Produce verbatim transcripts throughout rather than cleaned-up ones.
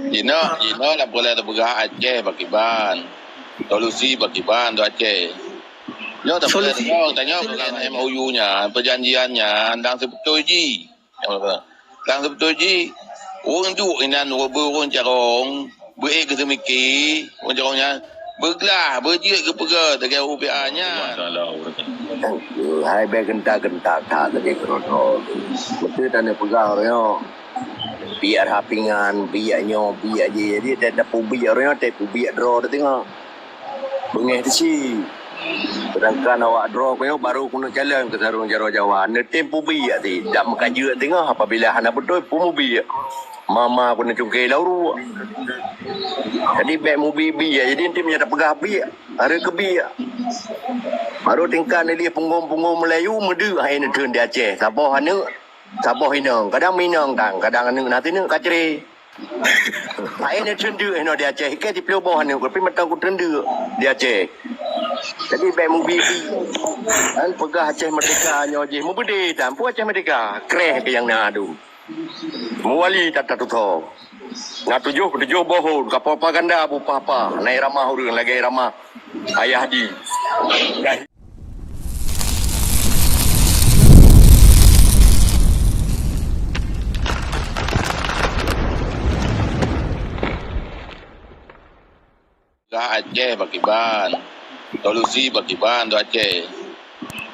Jinoe, jinoe lam peulai teupeugah Aceh bak kiban. Solusi bak kiban tu Aceh. Nyoe dah Solusi. Peulai teupeugah, tanyoe pegang M O U nyan, perjanjian nyan, dan sebetul ji. Dan sebetul ji, ureueng duek inan, ureueng beu ureueng carông, beu ék geuseumiki, ureueng carông nyan, beuglah, beujeuet geupeugah lagèe U P A nyan. Hai bèk genta-genta that lagèe keudroe-droe. Beutôi tanyoe peugah ureueng nyoe. Biek rapingan, biek nyoe, biek jih. Jadi, teuh tapeubiek ureueng nyoe, teuh peubiek droe teuh teungoh. Beungèh teusi. Seudangkan awak droe keuh nyoe baru keuneuk calon keu sarong jaroe Jawa. Neutem peubiek teuh, dak meukajeut teungoh apabila hana beutôi peumubiek. Mama keuneuk cungké lam uruek. Jadi bèk mubiek-biek, jadi euntreuk meunyoe tapeugah biek, hareuem keu biek. Baru tingkat neudeh punggông-punggông Meulayu meudeuek hai neutreun di Aceh. Saboh aneuk, saboh inong. Kadang meuinong tan, kadang aneuk na sineuk kacré. Hai neutreun deuek inoe di Aceh, ikei siplôh boh aneuk, tapi mantong kutreun deuek di Aceh. Jadi bèk mubiek-biek. Kan peugah Aceh merdeka nyoe jih, mubeudé tan, peue Aceh merdeka? Kreh keuh nyang na dum. Meuwali that tatusoe. Na tujoh peutujoh boh thôn, ka propaganda beu pah-pah, na iramah ureueng lagèe iramah ayah jih. Peugah Aceh bak kiban. Solusi bak kiban tu Aceh.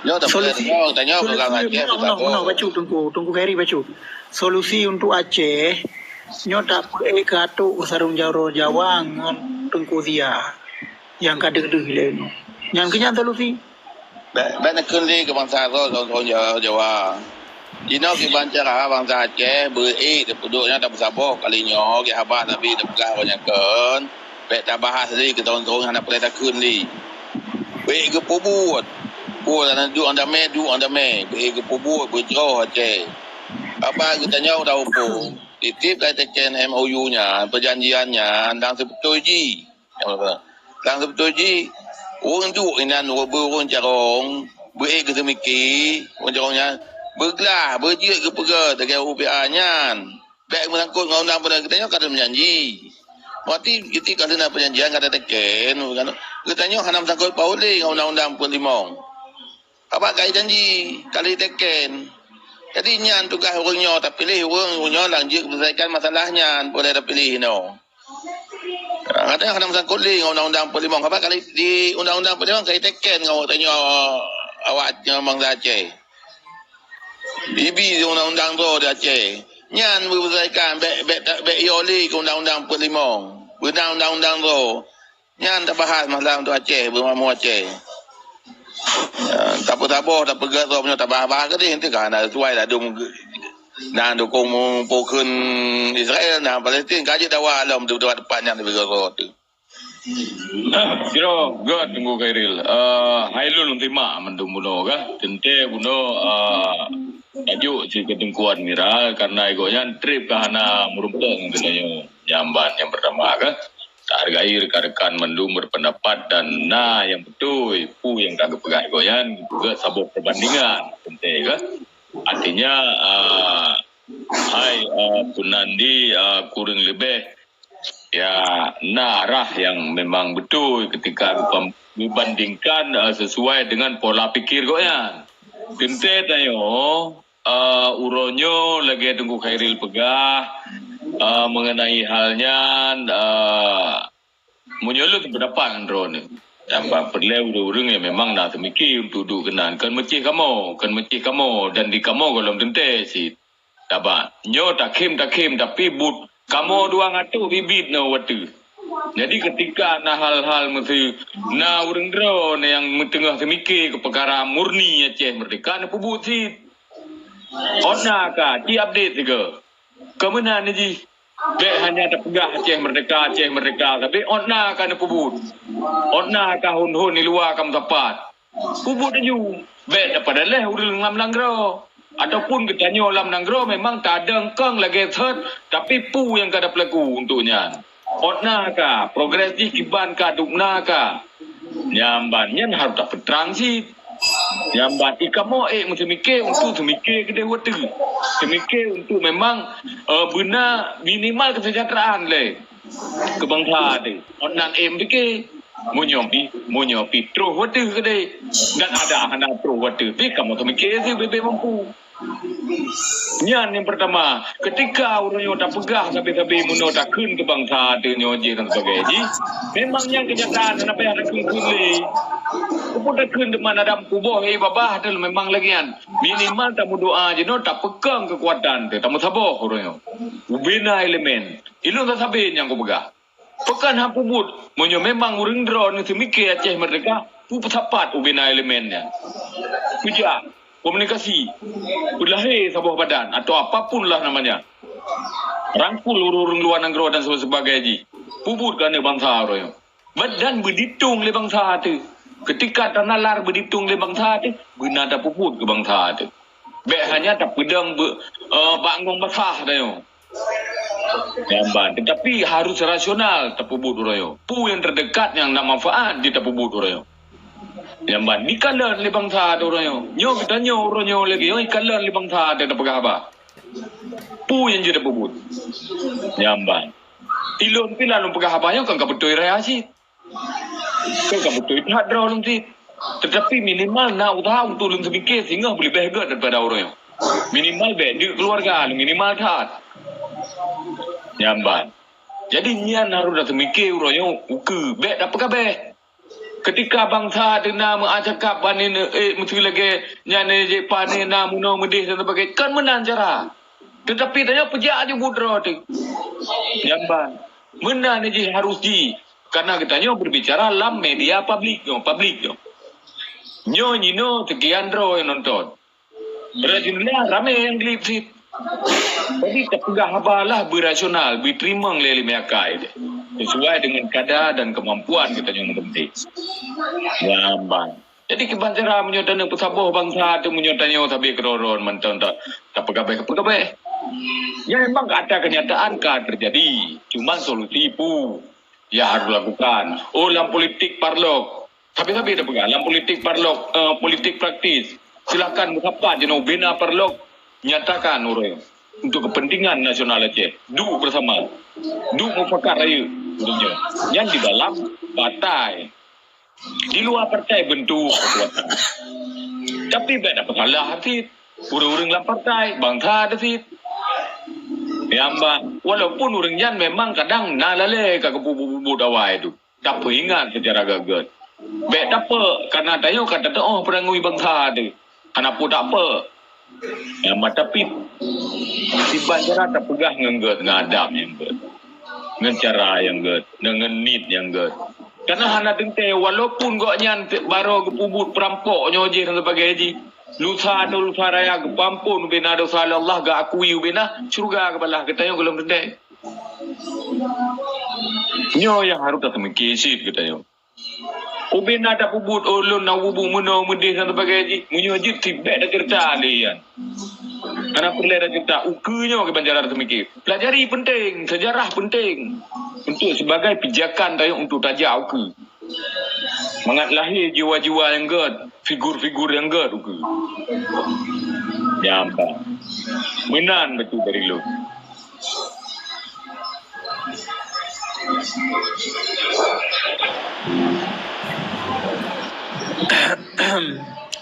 Nyoe dah Solusi. Peugah, tanyoe Solusi, peugah Aceh meunoe, meunoe, meunoe, bacut, Teungku, Teungku Khairi bacut. Solusi untuk Aceh, nyoe tapeuék keu ateueh sarong jaroe Jawa ngon Teungku Zia nyang ka deuh-deuh lé nyoe. Nyan keuh nyan solusi. Bèk, bèk neukheun lé keu bansa droe, droe, droe Jawa, Jawa. Jinoe kiban cara bansa Aceh beu ék teupeuduek nyan tapeusaboh kali nyoe, gét haba Nabi teupeugah awak nyan kheun. Bèk tabahas lé keu droe-droe hana peureulèe takheun lé. Beu ék geupeubuet. Peue hana duek ngon damé, duek ngon damé. Beu ék geupeubuet, beujroh Aceh. Haba geutanyoe taupông. Tiep-tiep ka teken M O U nyan, perjanjian nyan, dan seubeutôi jih. Dan seubeutôi jih, ureueng duek inan, ureueng beu ureueng carông, beu ék geuseumiki, ureueng carông nyan, beuglah, beujeuet geupeugah lagèe U P A nyan. Bèk meusangkot ngon undang-undang, geutanyoe ka meujanji. Berarti geutanyoe ka na perjanjian, ka teken, geutanyoe hana meusangkot paut lé ngon undang-undang empat puluh lima. Haba ka janji, ka lheueh teken. Jadi nyan tugaih ureueng nyoe tapiléh, ureueng, ureueng nyoe lam jeuet menyelesaikan masalah nyan, peue lé tapiléh inoe. Ah, kadang hana meusangkot lé ngon undang-undang empat puluh lima. Haba ka lheueh di undang-undang empat puluh lima ka teken ngon awak tanyoe, awak nyoe bansa Aceh. Ibi undang-undang droe di Aceh. Nyan beuselesaikan, bèk, bèk, bèk yo lé keu undang-undang empat puluh lima. Beuna undang-undang droe. Nyan tabahas masalah untuk Aceh, beumakmu Aceh. Ya, tapeusaboh, tapeugah droe meunyoe tabahas-bahas keudeh, enti ka hana sesuai ladôm ge-, na dukong mupukon Israel, na Palestin, ka jeuet dawa lom di teumpat nyan leubeh gèt droe teuh. Sidroe gèt Teungku Khairil, eh, hai lôn teurimong mandum bunoe kah? Teuntèe bunoe, eh, tajuk cit keu Teungku Admiral, karena gobnyan trép ka hana meurumpok ngon geutanyoe. Nyan ban nyang peurtama kah? Tahargai rekan-rekan mandum berpendapat dan na nyang beutôi, peue nyang ka geupeugah gobnyan gèt saboh peubandingan, teuntèe kah? Artinya, ah, hai, ah, Pun Nandi, ah, kureueng leubeh, ya, na arah nyang memang beutôi ketika geupam-, geubandingkan, ah, sesuai dengan pola pikir gobnyan. Teuntèe tanyoe, eh, uroe nyoe lagèe Teungku Khairil peugah, eh, mengenai hal nyan, eh, meunyoe lôn sependapat ngon droeneuh, nyang ban peureulèe ureueng-ureueng nyang memang na seumiki untuk duek keunan, kon meucéh kamoe, kon meucéh kamoe, dan di kamoe gohlom teuntèe cit. Saban nyoe takhém-takhém, tapi buet kamoe dua ngon ateuh bit-bit na watèe. Jadi, ketika na hal-hal meuseu na ureueng droe nyang meuteungoh seumiki keu peukara murni Aceh Merdeka, neupeubuet cit. Ôt na ka, ci update sigoe. Keu meunan jih, bèk hanya tapeugah Aceh Merdeka, Aceh Merdeka, tapi ôt na ka neupeubuet. Ôt na ka hôn-hôn di luwa ka meusapat. Peubuet laju, bèk tapeudalèh ureueng lam nanggroe. Ataupun geutanyoe lam nanggroe memang tadong kong lagèe sot, tapi peue nyang ka tapeulaku untuk nyan? Ôt na ka, progres jih kiban ka, dum na ka. Nyan ban nyan harôh tapeutrang cit. Nyambat, ikamoe ék meuseumike untuk seumike keudeh watèe. Seumike untuk memang, eh, beuna minimal kesejahteraan lé keubangsa teuh. Ngon nan ék meuseumike, meunyoe pi, meunyoe pi troh watèe keudeh. Dan adak hana troh watèe pi, kamoe seumike sibèe-bèe mampu. Nyan nyang peurtama, keutika uroe nyoe tapeugah sabé-sabé meunoe takheun keu bansa teuh nyoe jih dan sebagainya jih, memang nyan keunyataan hana payah takheun-kheun lé. Peue takheun teuma na dam kuboh, eh, babah teuh memang lagèe nyan. Minimal tameudoa jinoe tapeukong keukuatan teuh, tameusaboh uroe nyoe. Ubena elemen. Ilôn tasabé nyang kupeugah. Pakon han peubuet, meunyoe memang ureuëng droeneuh seumike Aceh Merdeka, peue peusapat ubena elemen nyan. Peujak, komunikasi, peulahé saboh badan atau apapun lah namanya. Rangkul ureuëng-ureuëng luwa nanggroe dan sebagainya jih. Peubuet keu aneuk bansa uroe nyoe. Ba-, dan beuditong lé bansa teuh. Keutika tanalar beuditong lé bansa teuh, beuna tapeubuet keu bansa teuh. Bék hanya tapeudong be-, eh, bak ngong basah tanyoe. Nyamban. Tetapi harus rasional tapeubuet uroe nyoe. Peue nyang terdekat nyang na manfaat jih tapeubuet uroe nyoe. Nyamban. Dikalon lé bansa teuh uroe nyoe. Nyoe geutanyoe uroe nyoe lagèe nyoe ikalon lé bansa teuh tapeugah haba. Peue nyang jeuet tapeubuet. Nyamban. Ilôn pih lôn peugah haba nyoe kon ka beutôi raya cit. Kon ka beutôi that droe lôn cit. Tetapi minimal na useuha untuk lôn seumike singoh beuleubeh gèt daripada uroe nyoe. Minimal bék deuk keuluwarga lôn, minimal that. Nyamban. Jadi nyan harôh taseumike uroe nyoe ukeue, bék tapeugabéh. Keutika bansa teuh na meu'ah cakap, pane neu-, eh, meuteue lagèe nyan, eh, jih pane na meunoe meudeh dan sebagainya, kon meunan cara. Tetapi tanyoe peujak aju buet droe teuh. Nyamban. Meunan jih harôh jih. Karena geutanyoe berbicara lam media publik nyoe, publik nyoe. Nyoe jinoe seukian droe nyang nonton. Alhamdulillah, ramé nyang glip cit. Jadi, tapeugah haba lah beurasional, beuteurimong lé limai akai teuh. Sesuai dengan kadar dan kemampuan geutanyoe nyang penting. Nyamban. Jadi, kiban cara meunyoe tanyoe peusaboh bansa teuh, meunyoe tanyoe sabé keudroe-droe mantong ta-, tapeugabéh-peugabéh. Ya, memang ka ata kenyataan ka terjadi. Cuman solusi peue nyang harôh lakukan. Oh, lam politik parlok. Sabé-sabé tapeugah, lam politik parlok, eh, politik praktis. Silakan meusapat jinoe ubena parlok nyatakan uroe nyoe untuk kepentingan nasional Aceh. Duek bersama. Duek mufakat rayeuk uroe nyoe. Nyan di dalam partai. Di luwa partai bentuk kekuatan. Tapi bék tapeusalah cit. Ureuëng-ureuëng lam partai, bansa teuh cit. Nyamban, walaupun ureuëng nyan memang kadang na lalé ka geupeubuet-buet awai teuh. Tapeuingat secara gèt-gèt. Bék tapeuk, karena tanyoe ka tateu'oh peurangui bansa teuh. Hana peue tapeuk. Nyamban, tapi kiban cara tapeugah ngon gèt, ngon adab nyang gèt. Ngon cara nyang gèt, ngon, ngon niet nyang gèt. Karena hana teuntèe, walaupun gobnyan te-, baroe geupeubuet peurampok nyoe jih dan sebagainya jih. Lusa atau lusa raya geupeuampon ubena desya lé Allah, geuakui ubena, syeuruga geubalah, geutanyoe gohlom teuntèe. Nyoe nyang harôh taseumike cit geutanyoe. Ubena tapeubuet, oh, lôn na peubuet meunoe meudeh dan sebagainya jih. Meunyoe jeuet, bék taceurita lé nyan. Hana peureulèe taceurita. Ukeue nyoe kiban cara taseumike. Pelajari penting, sejarah penting. Untuk sebagai pijakan tanyoe untuk tajak ukeue. Mangat lahé jiwa-jiwa nyang gèt, figur-figur nyang gèt ukeue. Nyamban. Meunan bacut dari lôn.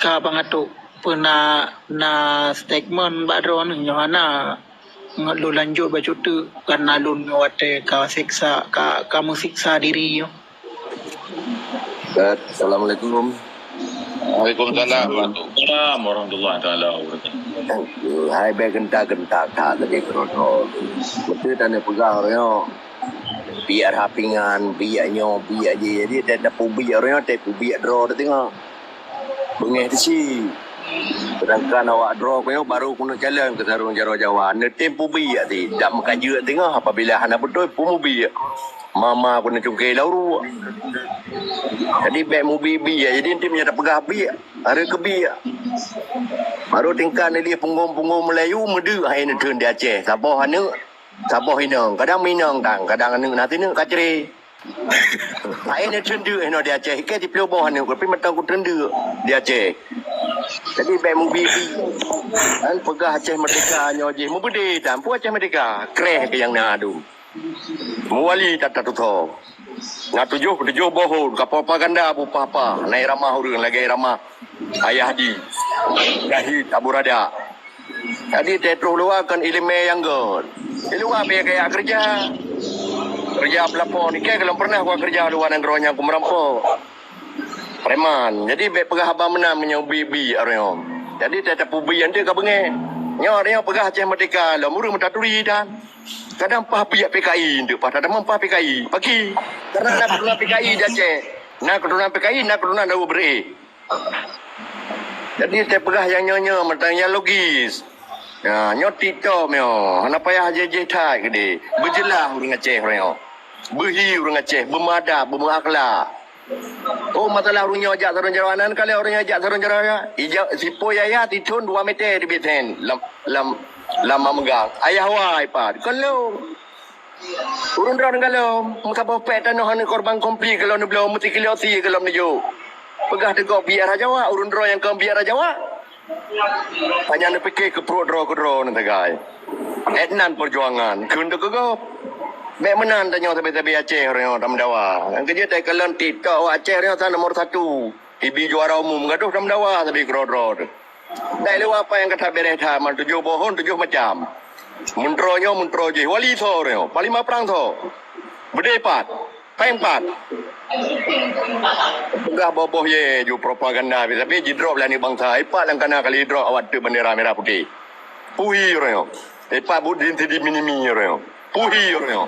Ka bangatuk peuna na statement bak droeneuh nyoe hana. Ngon lôn lanjut bacut teuk, karena lôn nyoe watèe ka siksa, ka, ka meusiksa diri nyoe. Assalamualaikum. Waalaikumsalam. Waalaikumsalam warahmatullahi taala wabarakatuh. Hai, bèk geutak-geutak that lagèe keudroe-droe. Beutôi tanyoe peugah uroe nyoe, biet rapingan, biet nyoe, biet jih. Jadi, teuh tapeubiet uroe nyoe, teuh peubiet droe teuh teungoh. Beungèh teuh si. Sedangkan awak droe keuh nyoe baru keuneuk calon keu sarong jaroe Jawa. Neutem peubiet teuh, dak meukajeut teungoh apabila hana beutôi peumubiet. Mama keuneuk cungké lam uruek. Jadi, bèk mubiet-biet. Jadi, neutem nyan tapeugah biet. Hareuet keu biet. Baru tingkat neudeh punggong-punggong Meulayu, meudeuk hai neuteun di Aceh. Saboh aneuk, saboh inong. Kadang meuinong tan, kadang aneuk na sineuk kacré. Hai ni teundeuk inoe di Aceh. Ke di Ploboh ni, tapi mata ku teundeuk di Aceh. Jadi bèk mubi-bi. Kan peugah Aceh merdeka nyoe jih mubeude tan. Peue Aceh merdeka? Kreh ke nyang na dum. Muwali tata tutoe. Na tujoh, tujoh boh hon ka propaganda bupah-pah, na iramah ureueng lagèe iramah Ayah Di, Syahid Abu Rada. Jadi teutroh luwa kon ileumèe nyang göt. Di luwa bèk kaya keureuja. Keureuja peulapor ni, kèe gohlom pernah kukeureuja luwa nanggroe nyang kumeurampok. Preman. Jadi bèk peugah haba meunan meunyoe bi-bi ureueng nyoe. Jadi teuh tapeubi anteuk ka beungèh. Nyoe ureueng nyoe peugah Aceh merdeka lom ureueng meutaturi tan. Kadang paih biak P K I anteuk paih tatamong paih P K I. Paki. Karena na keuturonan P K I di Aceh. Na keuturonan P K I, na keuturonan Daud Beureu'éh. Jadi teuh peugah nyang nyoe-nyoe mantong nyang logis. Ya, nyoe TikTok nyoe. Hana payah jih-jih that keudéh. Beujeulaih ureueng Aceh ureueng nyoe. Beuhi ureueng Aceh, beumeuadab, beumeuakhlak. Oh, masalah ureueng nyoe jak sarong jaroe, nan kalheuh ureueng nyoe jak sarong jaroe. Ija, sipoi yaya tithon dua meter teubiet hen lam, lam, lam meugang. Ayah wai pat. Kalheuh. Ureueng droeneuh galom, meusaboh pèk tanoh aneuk korban konflik galom neubloe, meusikilo sie galom neujok. Peugah teugok biak rajawa, ureueng droe nyang kon biak rajawa. Hanya neupike keu pruet droe keudroe neutegai. Etnan peujuangan kheun teukeugop. Bèk meunan tanyoe sabe-sabe Aceh ureueng nyoe tameudawa. Nyang keujeuet teukalon TikTok awak Aceh ureueng nyoe sa nomor satu. Ibi juara umum gadoh tameudawa sabe keudroe-droe teuh. Dai lewat apa nyang ka that bereh that, man tujoh boh hon tujoh macam. Meuntroe nyoe meuntroe jih, wali soe ureueng nyoe, panglima prang soe. Beudé pat. Péng pat. Peugah boh-boh ye ju propaganda, tapi jidrop lé aneuk bansa. Ipat lam kana kali drop awak teuk bendera merah putih. Puhi ureueng nyoe. Ipat Buddin Sidi Minimi ureueng nyoe. Puhi ureueng nyoe.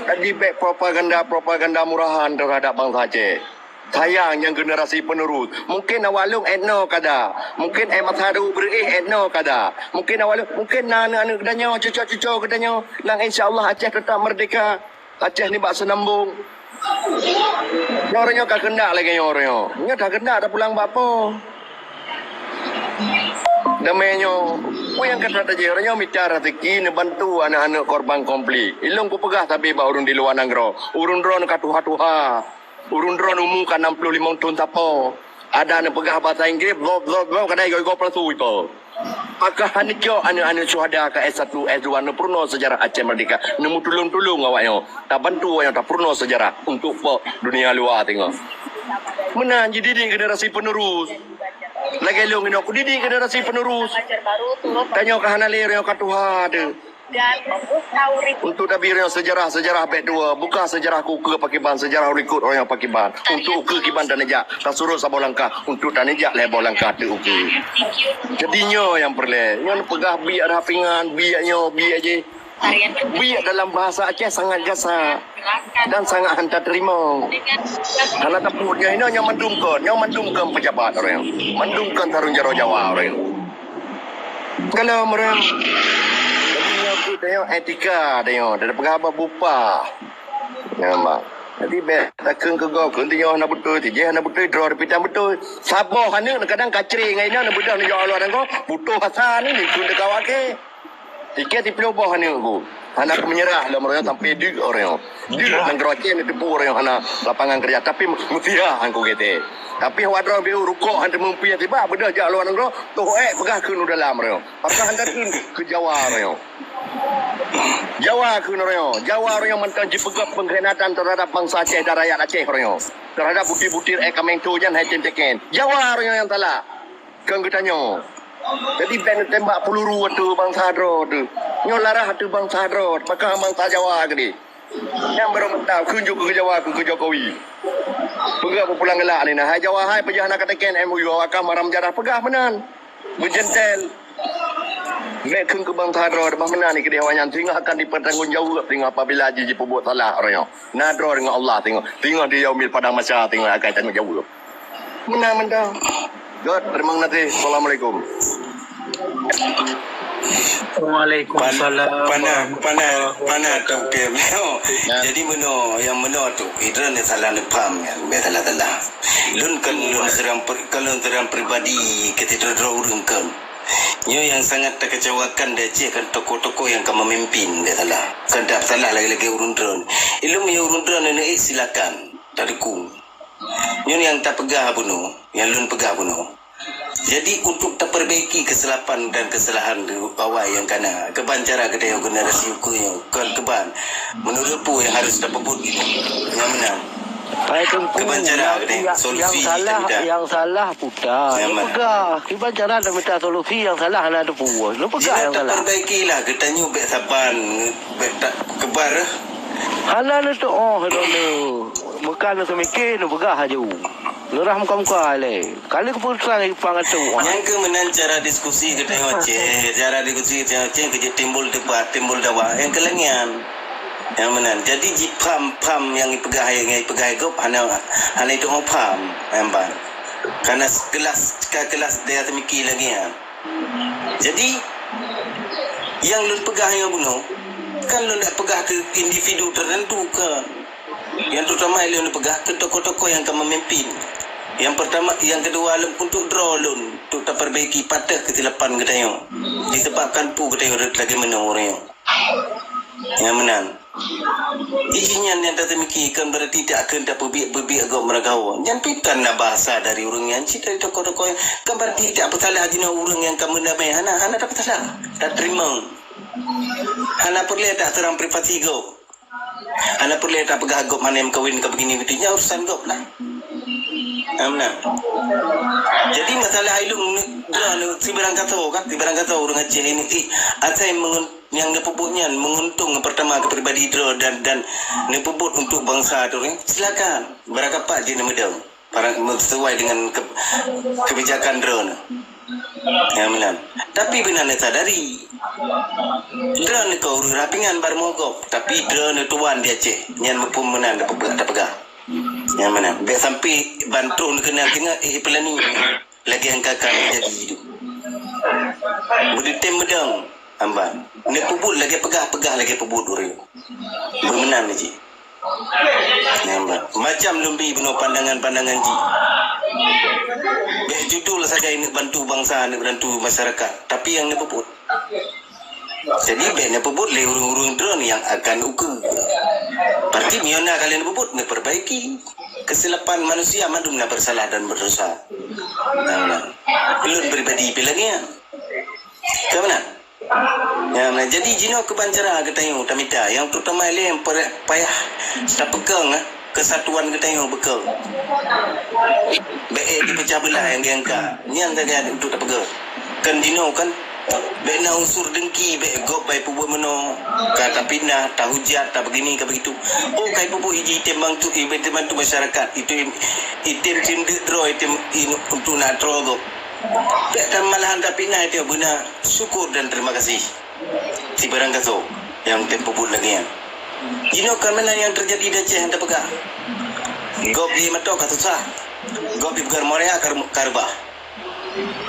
Jadi bèk propaganda-propaganda murahan terhadap bansa Aceh. Sayang nyang generasi penerus. Mungkin awak lôn etno kada. Mungkin eh masa dulu beureueh etno kada. Mungkin awak lôn, mungkin na aneuk-aneuk geutanyoe, cuco-cuco geutanyoe. Nang insya Allah Aceh tetap merdeka. Aceh nibak seunambong. Nyoe ureueng nyoe ka keundak lagèe nyoe ureueng nyoe. Nyoe ka keundak tapulang bak po. Damé nyoe, peue nyang ka that tajak ureueng nyoe mita raseuki neubantu aneuk-aneuk korban konflik. Ilôn kupeugah sabe bak ureueng di luwa nanggroe, ureueng droeneuh ka tuha-tuha. Ureueng droeneuh umu ka nam ploh limong thon sapo. Adak neupeugah basa Inggris, blob, blob, blob, kadai goe-goe palsu ipo. Pakah han cok aneuk-aneuk syuhada ka S satu, S dua neupeurunoe sejarah Aceh Merdeka, neumeutulông-tulông awak nyoe, tabantu awak nyoe tapeurunoe sejarah untuk po dunia luwa teungoh. Meunan jididik generasi penerus. Lagèe lôn inoe kudidik generasi penerus. Tanyoe ka hana lé, nyoe ka tuha teuh. Untuk tabi nyoe sejarah-sejarah bèk tuwo, buka sejarah keu ukeue pakiban, sejarah likot ureueng nyoe pakiban. Untuk ukeue kiban taneujak, tasuruh saboh langkah, untuk taneujak lhèe boh langkah teuk ukeue. Jadi nyoe nyang peureulèe, nyoe neupeugah biek dah pingan, biek nyoe, biek jih. Biek dalam bahasa Aceh sangat gasa dan sangat han tateurimong. Hana tapeubuet nyoe, nyoe mandum kon, nyoe mandum kon pejabat ureueng. Mandum kon sarong jaroe Jawa ureueng. Kalau meureueng, jadi nyoe keuh tanyoe etika tanyoe, dan peugah haba bupah. Nyan, Mak. Jadi bèk takheun keu gob, kheun tanyoe hana beutôi, tijih hana beutôi, droe repitan beutôi. Saboh aneuk kadang kacré ngon inong, beudôh neujak Allah dan gob, putoh asa ni, ni kheun teuka awak kèe. Tiket siploh boh aneuk ku. Hana ku meunyeurah lom ureueng sampai deuk ureueng. Deuk nanggroe Aceh neuteupeue ureueng hana lapangan keureuja, tapi meusiha han ku gèt. Tapi awak droe biu rukok han teumeupiah tibak, beudôh jak luwa nanggroe, toh ék peugah kheun u dalam ureueng. Pakon han takheun keu Jawa ureueng. Jawa kheun ureueng. Jawa ureueng mantong jipeugah pengkhianatan terhadap bansa Aceh dan rakyat Aceh ureueng. Terhadap butir-butir ék kameng tu nyan hai tem teken. Jawa ureueng nyang salah. Kon geutanyoe. Jadi bèk neutembak peuluru ateueh bansa droe teuh. Nyoe larah ateueh bansa droe, pakon bansa Jawa keudéh. Nyang barô mantap, kheun ju keu Jawa, keu, keu Jokowi. Peugah beupulang geulak ni nah. Hai Jawa hai, peujeuet hana kateken M O U awak kah maram jadah peugah meunan. Beujentel. Bèk kheun keu bansa droe, bah meunan ni keudéh awak nyan singoh akan dipertanggungjawab singoh apabila ji jipeubuet salah ureueng nyoe. Na droe deungon Allah singoh. Singoh di yaumil padang mahsyar singoh akan tanggung jawab. Meunan mantong. Good, terima kasih. Assalamualaikum. Waalaikumsalam. Pana, pana, pana tu ke. Jadi meunoe, nyang meunoe tu, idrone salah neupaham nyan, bèk salah-salah. Lôn kan lôn seurang pri-, kan lôn seurang pribadi keu sidroe-droe ureueng kan. Nyoe nyang sangat takeucewakan di Aceh kan tokoh-tokoh nyang ka memimpin, bèk salah. Kan tak salah lagèe-lagèe ureueng droe. Ilôn meunyoe ureuëng droeneuh neuék, silakan tadukung. Nyoe nyang tapeugah bunoe, nyang lôn peugah bunoe. Jadi, untuk taperbaiki kesilapan dan kesalahan awai nyang kana, keuban cara geutanyoe generasi ukeue nyoe, kon keuban. Meunurot peue nyang harôh tapeubuet, nyang meunan? Hai Teungku, keuban cara nyang, geutanyoe, nyang, solusi nyang salah, nyang salah puta. Nyang mana? Peugah. Keuban cara taminta solusi, nyang salah hana teupeue. Lôn peugah nyang salah. Jadi, taperbaikilah geutanyoe, bék saban, bék ta-, keubar. Hana neuteu'oh droeneuh. Meuka neuseumiké, neupeugah laju. Neurah muka-muka lé. Kali keuputusan ipang ateueh. Nyang keuh meunan cara diskusi geutanyoe Aceh. Cara diskusi geutanyoe Aceh keu jeuet timbul debat, timbul dawa. Nyang keuh lagèe nyan. Nyang meunan. Jadi jipham-pham nyang ipeugah, nyang ipeugah gob hana, hana iteu'oh pham. Nyang ban. Karena kelas, ka kelas dia seumiké lagèe nyan. Jadi, nyang lôn peugah nyoe bunoe, kan lôn dak peugah keu individu teuteuntu, kan. Nyang terutama lôn peugah keu tokoh-tokoh nyang ka memimpin. Nyang pertama, nyang kedua, lôn, untuk droe lôn, untuk taperbaiki, patéh keusilapan geutanyoe. Disebabkan peue geutanyoe rhot lagèe meunoe uroe nyoe. Nyang meunan. Iji nyan nyang tateumiki, kon berarti takheun tapeubiet-peubiet gob meuragawa. Nyan pih kon na bahasa dari ureuëng nyan cit, dari tokoh-tokoh nyan. Kon berarti tapeusalah jinoe ureuëng nyang ka meudamé. Hana, hana tapeusalah. Tateurimong. Hana peureulée taseurang privasi gob. Hana peureulée tapeugah gob hana meukawen ka begini begitu. Nyan urusan gob lah. Nyang meunan. Jadi masalah ilôn droeneuh sibarang kato kan, sibarang kato ureuëng Aceh ini, eh, asai mengun-, nyang neupeubuet nyan menguntong pertama keu pribadi droe dan, dan neupeubuet untuk bansa droe, silakan. Barangkapat jih neumeudong. Barang sesuai dengan ke-, kebijakan droeneuh. Nyang meunan. Tapi beuna neusadari, droeneuh kon ureuëng rapingan barô meugob, tapi droeneuh tuan di Aceh. Nyan muphom meunan tapeugah, tapeugah. Nyang meunan. Bék sampai ban troh neukeunong teungoh, eh, peulani. Lagèe nyang ka, ka jadi tu. Beudeutém meudong, amban. Neupeubuet lagèe peugah, peugah lagèe peubuet ureuëng. Beumeunan cit. Nyang ba-, macam lôn bri bunoe pandangan-pandangan jih. Bék judul sagai neuk bantu bansa, neuk bantu masyarakat. Tapi nyang neupeubuet. Jadi, bék neupeubuet lé ureuëng-ureuëng droeneuh nyang akan ukeue. Berarti meunyoe na ka lheueh neupeubuet, neuperbaiki. Kesilapan manusia mandum na bersalah dan berdosa. Nah, nah. Lôn pribadi pih lagèe nyan. Ka meunan? Ya, nah, jadi jinoe keuban cara geutanyoe tamita, nyang terutama lé nyang payah, payah tapeukong, eh, kesatuan geutanyoe beukong. Bék, eh, dipecah beulah nyang geuangka. Nyan sagai untuk tapeugah. Kan jinoe kan, bék na unsur dengki, bék gob bai peubuet meunoe, ka tapitnah, tahujat, tabegini, ka begitu. Oh, kai peubuet iji item bantu, item bantu masyarakat, itu im-, item cindek droe, item in-, untuk nak troe gob. Bék tamalahan tapitnah, itu beuna syukur dan terima kasih. Sibarang kaso nyang tem peubuet lagèe nyan. Jinoe ka meunan nyang teujadi di Aceh nyang tapeugah. Gob di meutoe ka susah. Gob di Bukan Morea ka, ka reubah.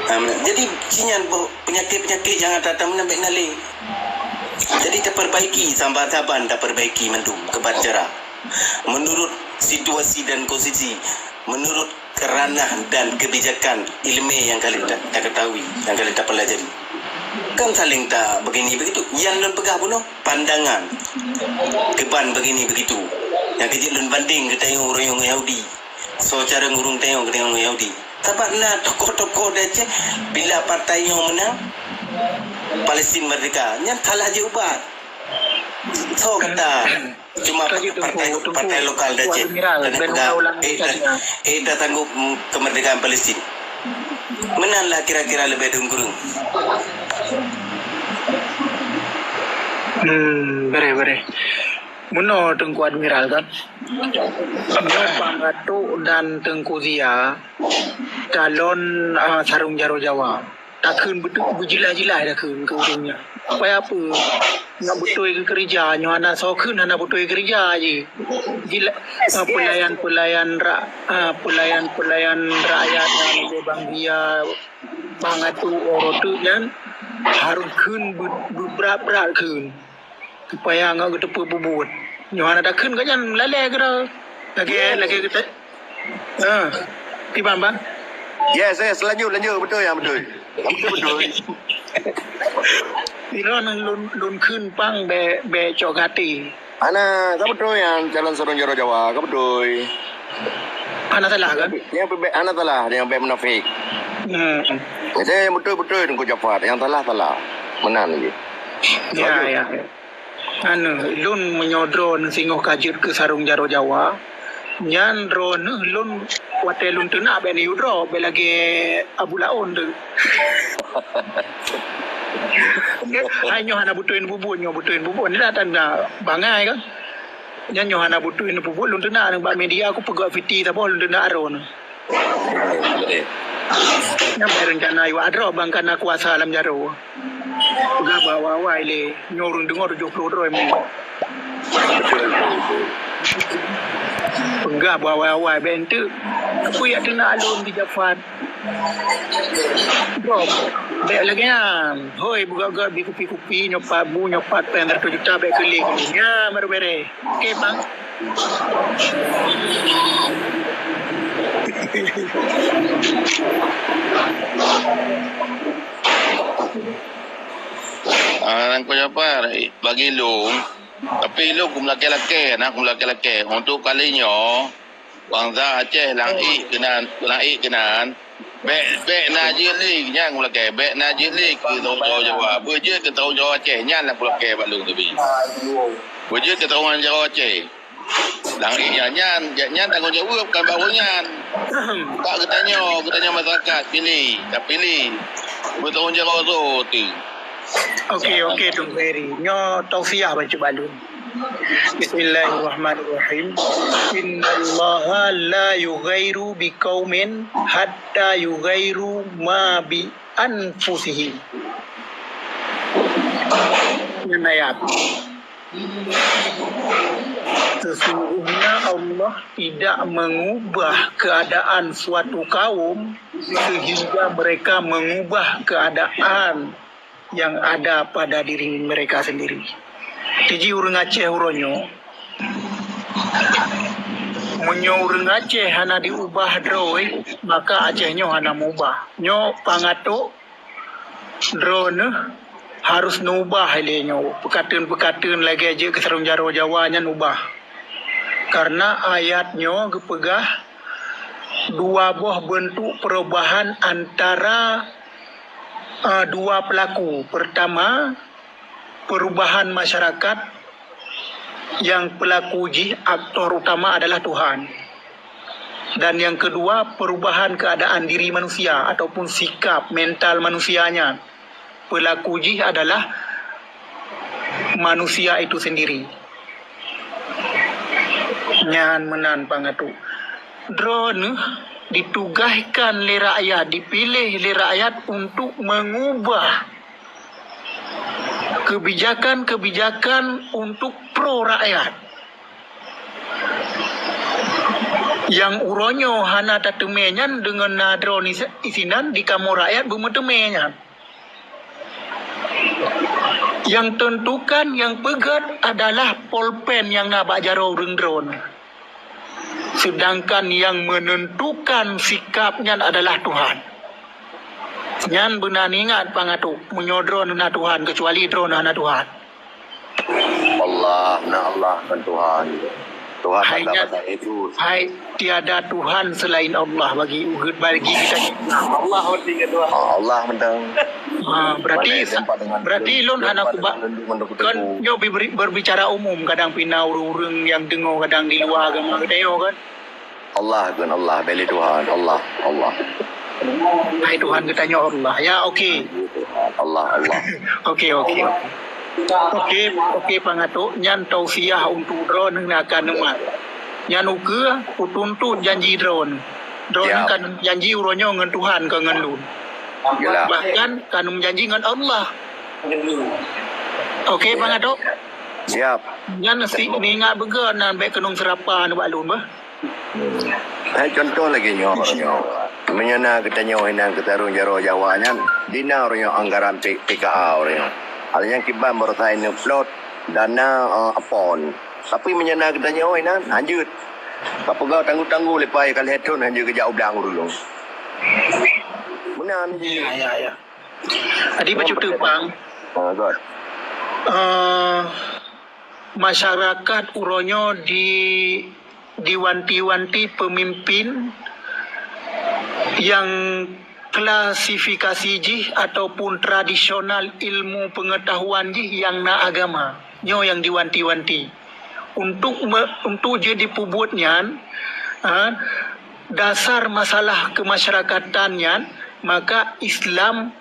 Ha, meunan. Jadi, sinyan boh peunyakét-peunyakét nyang ata-ata meunan bék na lé. Jadi, taperbaiki, saban-saban taperbaiki mandum keuban cara. Menurut situasi dan kondisi, menurut ranah dan kebijakan ilmiah nyang ka lheueh ta-, taketahui, nyang ka lheueh tapelajari. Kan saléng tabegini begitu. Nyang lôn peugah bunoe, pandangan. Keuban begini begitu. Nyang keu jeuet lôn banding geutanyoe ureuëng Yahudi. Soe cara ureuëng tanyoe geutanyoe ureuëng Yahudi. Sabab na tokoh-tokoh di Aceh, bila partai nyoe meunang, Palestin merdeka. Nyan salah jeuet ubat. Soe kata cuma partai, partai lokal di Aceh. Admiral, dan peugah, eh, dah, eh, dah sanggup, mm, kemerdekaan Palestin. Meunan lah kira-kira leubeh dum kureueng. Hmm, bere, bere. Meunoe Teungku Admiral kan. Meunoe Bang Ratuk dan Teungku Zia calon, ah, sarong jaroe Jawa. Takheun beutôi, beujeulaih-jeulaih takheun keu ureuëng nyan. Supaya apa? Nak beutôi keu keureuja, nyoe hana soe kheun hana beutôi keureuja jih. Jila-, ah, pelayan-pelayan ra-, ah, pelayan-pelayan rakyat nyang lé Bang Zia, Bang Atu, Orotuk nyan harôh kheun beu-, beubrat-brat kheun. Supaya ngon geuteupeue peubuet. Nyoe hana takheun gobnyan lalée keudroe. Lagée, lagée geuta-, ha. Kiban, Bang? Yes, yes, lanjut, lanjut. Betul, ya, betul. Betul, betul. Sidroe lôn, lôn kheun pang bèk, bèk cok gaki. Hana, ka beutôi nyan calon sarong jaroe Jawa, ka beutôi. Hana salah kan? Nyang bèk hana salah, nyang bèk munafék. Hmm. Jadi nyang beutôi-beutôi Teungku Jafar, nyang salah-salah. Meunan jih. Ya, ya. Anu, lôn meunyoe droeneuh singoh ka jeuet keu sarong jaroe Jawa, nyan droeneuh lôn watèe lôn teunak bèk neuyue droe, bèk lagèe Abu Laon tu. Hai nyoe hana beutôi neububuet, nyoe beutôi neububuet. Ni dah tanda bangai kan? Nyan nyoe hana beutôi neububuet, lôn teunak bak media, kupeugah fiti saboh lôn teunak droeneuh. Nyan bèk reuncana yue droe bang kana kuasa lam jaroe. Peugah bak awai-awai lé, nyoe ureueng deungö tujoh ploh droe meunan. Peugah bak awai-awai bèk enteuk. Peue jak teunak lôn di Jafar? Droe, bèk lagèe nyan. Hôi, beugöt-göt bi kupi-kupi, nyoe pat bu, nyoe pat pèng seratus juta, bèk keu lé. Nyan baru bèrèh. Oke, bang. Ah, Teungku Jafar, bagi lôn, tapi lôn kumeulakèe-lakèe, na kumeulakèe-lakèe. Untuk kali nyoe, bansa Aceh lam ék keunan, lam ék keunan, bèk, bèk na jeuet lé, nyan kumeulakèe, bèk na jeuet lé keu sarong jaroe Jawa. Beujeuet keu sarong jaroe Aceh, nyan lam kumeulakèe bak lôn teubi. Beujeuet keu sarong jaroe Aceh. Lam ék nyan, nyan, nyan tanggông jaweueb kan bak ureueng nyan. Bak geutanyoe, geutanyoe masyarakat piléh, tapiléh. Beutanggung jaweueb droe teuh. Oke, oke, Tuan Ferry. Nyoe tausiah bacut bak lôn. Bismillahirrahmanirrahim. Innallaha la yughairu biqaumin hatta yughairu ma bi anfusihim. Nyan ayat. Sesungguhnya Allah tidak mengubah keadaan suatu kaum sehingga mereka mengubah keadaan yang ada pada diri mereka sendiri. Jadi ureueng Aceh uroe nyoe, meunyoe ureueng Aceh hana diubah droe, maka Aceh nyoe hana meubah. Nyoe pangatok droeneuh harôh neubah ilée nyoe. Peukateun-peukateun lagée jeuet keu sarong jaroe Jawa nyan ubah. Karena ayat nyoe geupeugah dua boh beuntuk perubahan antara, eh, dua pelaku. Pertama, perubahan masyarakat yang pelaku jih aktor utama adalah Tuhan. Dan yang kedua, perubahan keadaan diri manusia ataupun sikap mental manusianya. Pelaku jih adalah manusia itu sendiri. Nyan meunan pangatok. Droeneuh ditugaskan lé rakyat, dipilih lé rakyat untuk mengubah kebijakan-kebijakan untuk pro rakyat. Nyang uroe nyoe hana tateumé nyan deungon na droeneuh isinan di kamoe rakyat beumeuteumé nyan. Nyang teuntukan, nyang peugét adalah polpen nyang na bak jaroe ureuëng droeneuh. Sedangkan nyang menentukan sikap nyan adalah Tuhan. Nyan beuna ingat pangatok, meunyoe droeneuh na Tuhan, keucuali droeneuh hana Tuhan. Allah, na Allah kon Tuhan. Tuhan hai, hana nyan, bahasa Ibu. Hai, tiada Tuhan selain Allah bagi, bagi kita. Allah berarti ke Tuhan. Ah, Allah mantong. Ha, berarti, berarti lôn hana kuba-, kon nyoe berbicara umum, kadang pih na ureuëng-ureuëng nyang deungoe kadang di luwa agama geutanyoe kan. Allah kon Allah, bèk lé Tuhan, Allah, Allah. Hai Tuhan geutanyoe Allah. Ya, oke. Allah, Allah. Oke, oke, oke. Oke, oke, pangatok, nyan tausiah untuk droeneuh nyang akan neumat. Nyan ukeue kutuntot janji droeneuh. Droeneuh kan janji uroe nyoe ngon Tuhan, kon ngon lôn. Bahkan kan janji ngon Allah. Oke, pangatok. Siap. Nyan si ingat beugét nan bèk keunong seurapa nibak lôn bah. Hai contoh lagée nyoe, nyoe. Meunyoe na geutanyoe hinan keu sarong jaroe Jawa nyan, di na uroe nyoe anggaran P-, P K A uroe nyoe. Hal nyang kiban baroesa neuplot dana, eh, apon. Tapi meunyoe na geutanyoe hinan, hanjeuet. Ka peugah tanggô-tanggô leupah ka lhèe thon hanjeuet geujak u blang ureuëng. Meunan jih. Ya, ya, ya. Jadi bacut teupang. Ah, good. Eh, Masyarakat uroe nyoe di, diwanti-wanti pemimpin yang klasifikasi jih ataupun tradisional ilmu pengetahuan jih yang na agama. Nyoe yang diwanti-wanti. Untuk me-, untuk jeuet dipubuet nyan, ha, dasar masalah kemasyarakatan nyan, maka Islam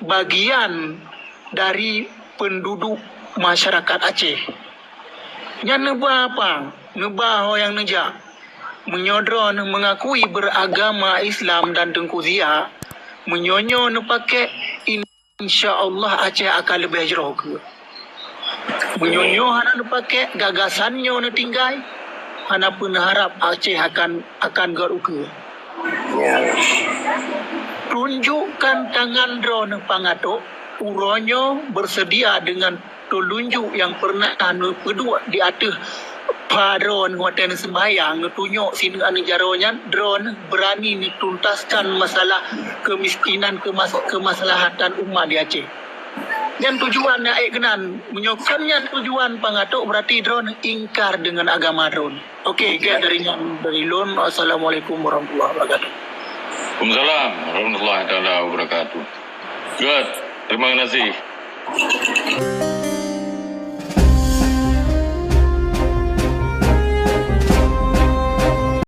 bagian dari penduduk masyarakat Aceh. Nyan neuba apa? Neuba ho nyang neujak. Meunyoe droeneuh mengakui beragama Islam dan Teungku Zia, meunyoe nyoe neupakék, insya Allah Aceh akan leubeh jroh keue. Meunyoe nyoe hana neupakék, gagasan nyoe neutinggai, hana peuharab Aceh akan, akan gét ukeue. Tunjukkan tangan droeneuh pangatok, uroe nyoe bersedia dengan telunjuk yang pernah neupeuduek di ateueh pha droeneuh watée neuseumbahyang, neutunyok sineuk aneuëk jaroe nyan, droeneuh berani neutuntaskan masalah kemiskinan, kemas-, kemaslahatan umat di Aceh. Nyan tujuan nyang ék keunan. Meunyoe kon nyan tujuan pangatok, berarti droeneuh ingkar dengan agama droeneuh. Oke, gét dari nyan dari lôn. Assalamualaikum warahmatullahi wabarakatuh. Waalaikumsalam warahmatullahi taala wabarakatuh. Good. Terima kasih.